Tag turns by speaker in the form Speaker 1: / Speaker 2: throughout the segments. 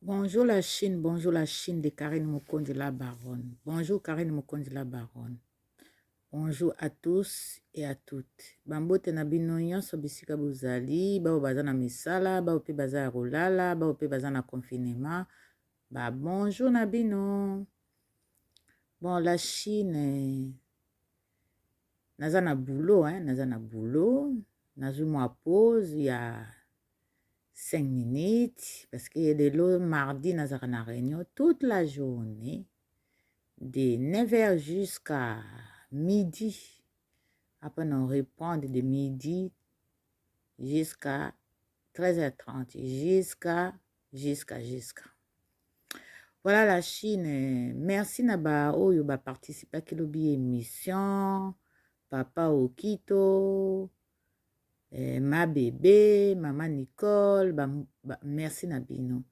Speaker 1: Bonjour la Chine, bonjour la Chine de Karine Mokonzi la baronne. Bonjour Karine Mokonzi la baronne. Bonjour à tous et à toutes. Bambote na bino nyonso bisika bozali, bao baza na misala, bao pe baza ya kolala, bao pe baza na confinement. Ba bonjour na bino. Bon la Chine naza na boulot hein, naza na boulot, nazwi mwa pause ya 5 minutes parce que lelo mardi nazalaka na réunion toute la journée de 9h jusqu'à midi. Après on reprend de midi jusqu'à 13h30, jusqu'à jusqu'à jusqu'à. Voilà la Chine. Merci na ba oyo ba participaki lobi émission. Papa Okito, ma bébé, mama Nicole, ba, merci na bino.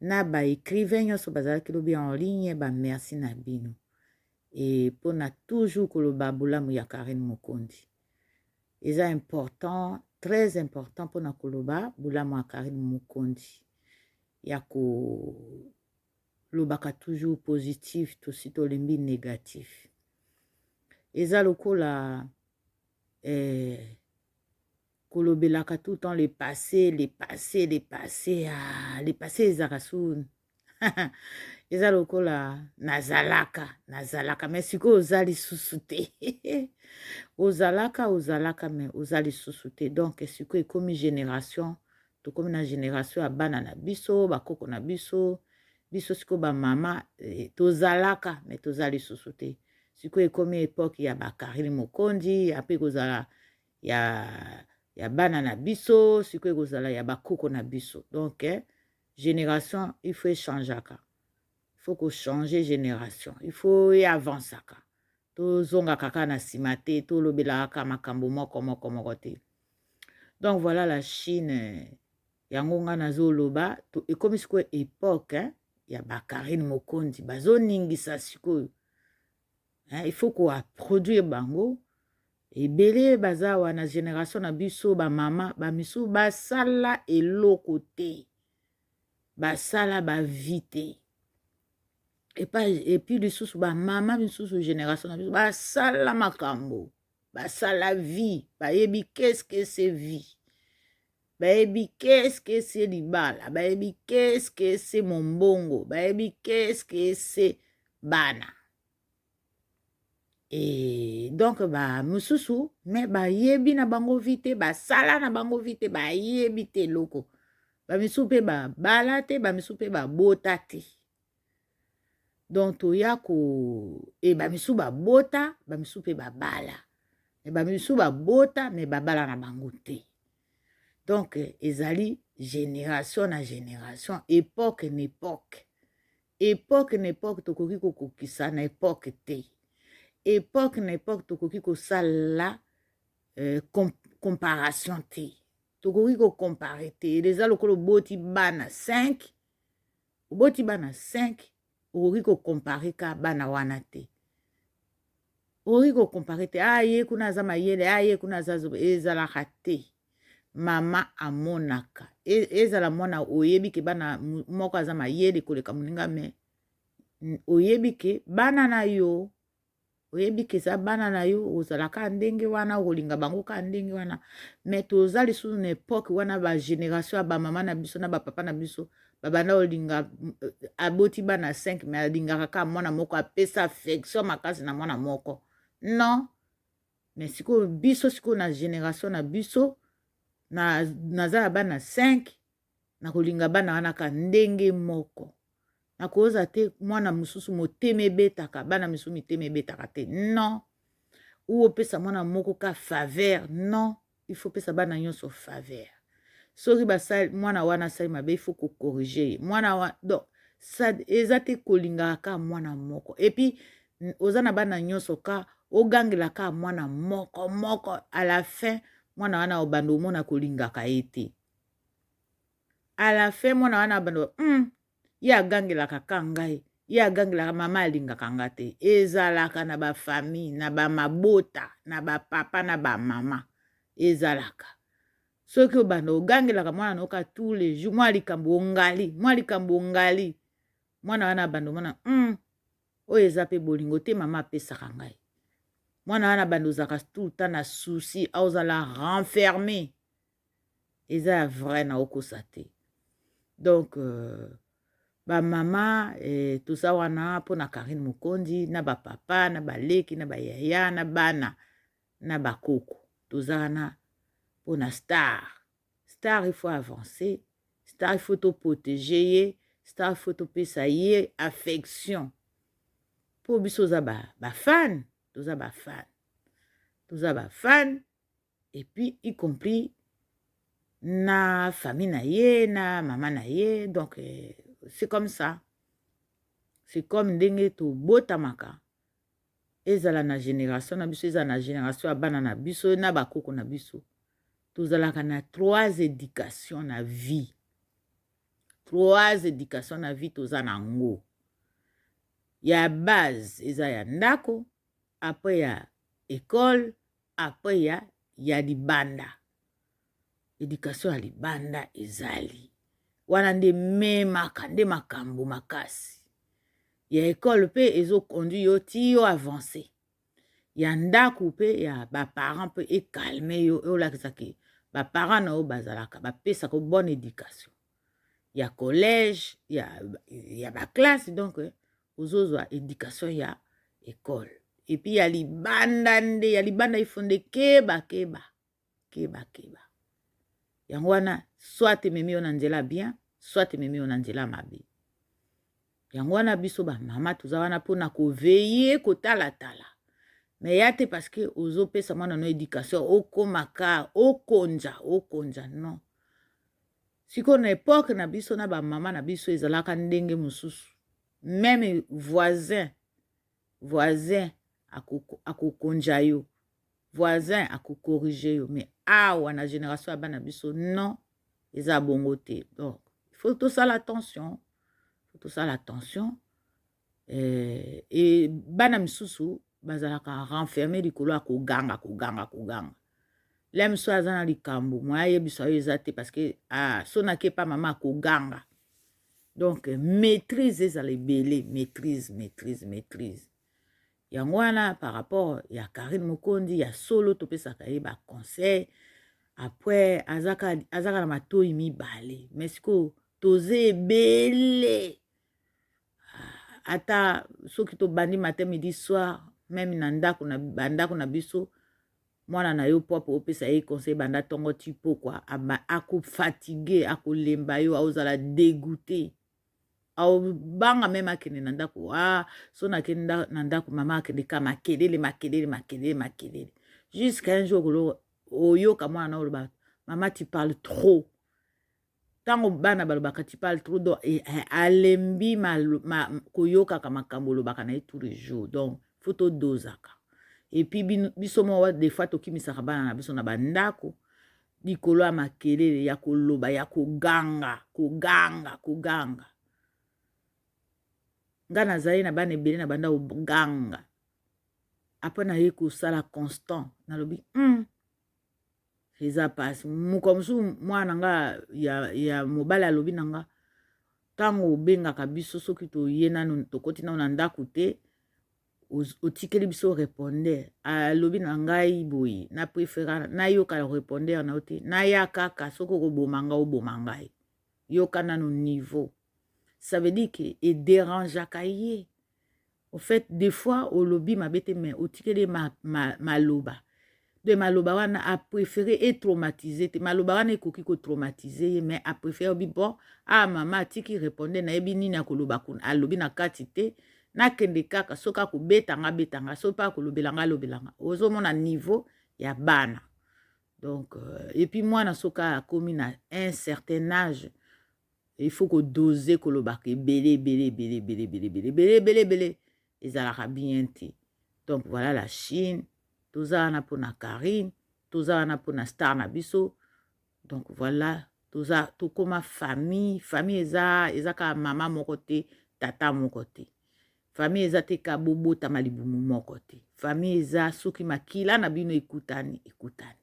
Speaker 1: Na ba écrivain nyonso bazalaki lobi en ligne, ba merci na bino. Et mpona toujours koloba bolamu ya Karine Mokonzi. Eza important, très important mpona koloba bolamu ya Karine Mokonzi. Ya kolobaka toujours positif, tosi tolembi négatif. Eza lokola kolobelaka tout le temps le passé, le passé, le passé. Ah, le passé ezalaka su eza lokola nazalaka, nazalaka, mais sikoyo oza lisusu te. Ozalaka, ozalaka, mais oza lisusu te. Donc sikoyo ekomi génération, tokomi na génération ya bana na biso, bakoko na biso, biso sikoyo bamama, tozalaka, mais toza lisusu te. Sikoyo ekomi époque ya bakarine Mokonzi, ape kozala ya bana na biso, sikoyo ekozala ya bakoko na biso. Donc génération il faut échangeaka, il faut kochanger génération, il faut eavansaka. Tozongaka kaka na nsima te, tolobelaka kaka makambo moko moko moko te. Donc voilà la Chine, yango nga nazoloba, ekomi sikoyo époque hein, ya bakarine Mokonzi bazoningisa sikoyo hein, il faut koaproduire bango ebele. Baza wana génération na biso, bamama bamisusu basala eloko te, basala bavie te. Et puis lisusu bamama misusu, génération na biso, basala makambo, basala vie, bayebi qu'est-ce que c'est vie, bayebi qu'est-ce que c'est libala, bayebi qu'est-ce que c'est mombongo, bayebi qu'est-ce que c'est bana. Et donc bamosusu me bayebi na bango vie te, basala na bango vie te, bayebi te eloko. Bamisusu mpe babala te, bamisusu mpe babota te. Donc toya ko e bamisusu babota, bamisusu mpe babala, me bamisusu babota me babala na bango te. Donc ezali génération na génération, époque na époque, époque na époque. Tokoki kokokisa na époque te, époque na époque tokoki kosala comparaison te, tokoki kocomparer te. Eza lokola oboti bana 5, oboti bana 5, okoki kocomparer ka bana wana te, okoki kocomparer te. Ah, ye kuna aza mayele, ah, ye kuna aza zoba. Ezalaka te. Mama amonaka ezala mwana, oyebi ke bana moko aza mayele koleka moninga, me oyebi ke bana na yo, oyebi ke eza bana na yo, ozalaka ndenge wana, okolinga bango kaka ndenge wana. Me toza lisusu na époque wana bagénération ya bamama na biso na bapapa na biso babanda kolinga, aboti bana 5 me alingaka kaka mwana moko, apesa affection makasi na mwana moko. Non, mais sikoyo biso, sikoyo na génération na biso, naza na bana 5, nakolinga bana wana ka ndenge moko. Nakoza te mwana mosusu motema ebetaka, bana misusu mitema ebetaka te. Non, ou opesa mwana moko ka faveur. Non, il faut pesa bana nyonso faveur. Soki basali, mwana wana asali mabe, il faut kocorriger ye mwana wa. Donc eza te kolingaka ka mwana moko, et puis oza na bana nyonso ka ogangelaka mwana moko moko. À la fin mwana wana obanda omona kolingaka ye te. À la fin mwana wana abanda ye agangelaka ka ngai, ye agangelaka mama, alingaka nga te. Ezalaka na bafamille, na bamabota, na bapapa, na bamama, ezalaka. Soki obanda ogangelaka mwana na oka tous les jours, mwa likambo ongali, mwa likambo ongali, mwana wana abanda omona oyo eza mpe bolingo te mama apesaka ngai. Mwana wana abanda ozalaka tout le temps na souci, aozala renfermé. Eza ya vrai, na okosa te. Donc bamama toza wana mpona Karine Mokonzi, na bapapa, na baleki, na bayaya, na bana, na bakoko. Toza wana mpona star. Star, il faut avancer. Star, il faut toprotéger ye. Star, il faut topesa ye affection, mpo biso oza bafan, toza bafan, toza bafan. Et puis y compris na famille na ye, na mama na ye. Donc c'est comme ça, c'est comme ndenge tobotamaka, ezala na génération na biso, ezala na génération ya bana na biso, na bakoko na biso. Tozalaka na trois éducation na vie, trois éducation na vie. Toza nango ya base, eza ya ndako, après ya école, après ya libanda. Éducation ya libanda ezali wana nde memaka nde makambo makasi. Ya école mpe ezoconduire yo ti yo avance. Ya ndako mpe, ya baparent mpe ecalmer yo, olakisaki baparent na yo bazalaka bapesaka bonne éducation. Ya collège, ya baclasse, donc ozozwa éducation ya école. Et puis ya libanda nde, ya libanda ifo nde keba, keba, keba, keba. Yango wana soit ememi yo na nzela bien, soit ememi yo na nzela mabe. Yango wana biso bamama toza wana mpona koveiller, kotalatala. Mais ya te parce que ozopesa mwana no éducation, okomaka okonza, okonza, non. Sikoyo na époque na biso, na bamama na biso, ezalaka ndenge mosusu. Même voisin, voisin akokonza yo, voisin akocorriger yo. Mais awa na génération ya bana biso, non, eza bongo te. Donc il faut tosala attention, faut tosala attention. E bana misusu bazalaka renfermé likolo ya koganga, koganga, koganga. Le mosusu aza na likambo moya ayebisa oyo eza te, parce que ah, so nake pa mama, akoganga. Donc maîtrise ezala ebele, maîtrise, maîtrise, maîtrise. Yango wana, par rapport ya Karine Mokonzi, ya solo, topesaka ye baconseil. Après azaka na matoi mibale, mais sikoyo toza ebele. Ata soki tobandi matin, midi, soir, même na ndako, na bandako na biso, mwana na yo propre, opesa ye conseil banda ntongo ti pokwa, akofatiguer, akolemba yo, aozala dégoûté, aobanga même akende na ndako. Ah, so nakende na ndako, mama akende ka makelele, makelele, makelele, makelele, jusqu'à un jour oyoka mwana na oloba: "Mama, tu parles trop." Ntango bana balobaka "tu parles trop", donc alembi koyokaka makambo olobaka na ye tous les jours. Donc faut todosaka. Et puis biso moko, des fois tokimisaka bana na biso na bandako likolo ya makelele, ya koloba, ya koganga, koganga, koganga. Nga nazali na bana ebele, na banda koganga. Après naye kosala constant, nalobi eza pasi. Moko mosusu, mwana nga ya mobali alobi na nga: "Ntango obengaka biso, soki toye nanu, tokoti nano na ndako te, otikeli biso répondeur." Alobi na ngai boye: "Na préférer nayoka répondeur na yo te, naya kaka. Soki okoboma ngai, oboma ngai." Yoka nano niveau. Ça veut dire que edérangeaka ye. Au fait, des fois olobi mabe te, mais otikeli maloba. De maloba wana, apréférer etraumatiser te. Maloba wana ekoki kotraumatiser ye, mais apréférer obi: "Bon, ah, mama atiki répondeur, nayebi nini akoloba kuna, alobi na kati te, nakende kaka. Soki akobetanga, abetanga; soki mpe akolobelanga, alobelanga." Ozomona niveau ya bana. Donc et puis mwana soki akomi na un certain âge, il faut kodoser. Kolobaka ebele, ebele, ebele, ebele, ebele, ebele, ebele, ebele, ebele ezalaka bien te. Donc voilà, la Chine, toza wana mpona Karine, toza wana mpona star na biso. Donc voilà, toza, tokóma famille. Famille eza kaka mama moko te, tata moko te. Famille eza te ka bobotama libumu moko te. Famille eza soki makila na bino ekutani, ekutani.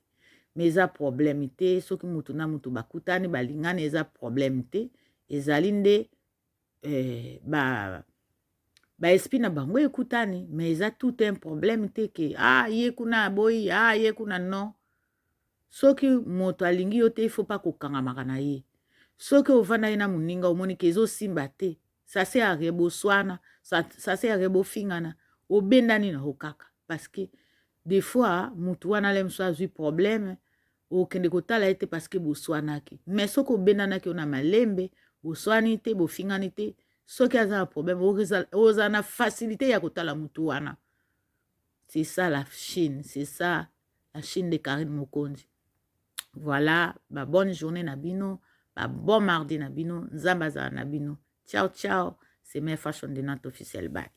Speaker 1: Mais eza problème te. Soki mutu na mutu bakutani, balingani, eza problème te. Ezali nde ba esprit na bango ekutani, mais eza tout un problème te ke ah, ye kuna aboyi, ah, ye kuna. Non, soki moto alingi yo te, il faut pas kokangamaka na ye. Soki ovanda ye na moninga, omoni ke ezosimba te, ça sert à rien boswana, ça sert à rien bofingana, obendani na yo kaka, parce que des fois motu wana le mosu azwi problème, okende kotala ye te parce que boswanaki. Mais soki obendanaki yo na malembe, boswani te, bofingani te, soki aza na problème, ozala na facilité ya kotala motu wana. C'est ça la Chine, c'est ça la Chine de Karine Mokonzi. Voilà, ba bonne journée na bino, ba bon mardi na bino. Nzambe azala na bino. Ciao ciao, c'est Mère Fashion de Nantes officiel. Bye.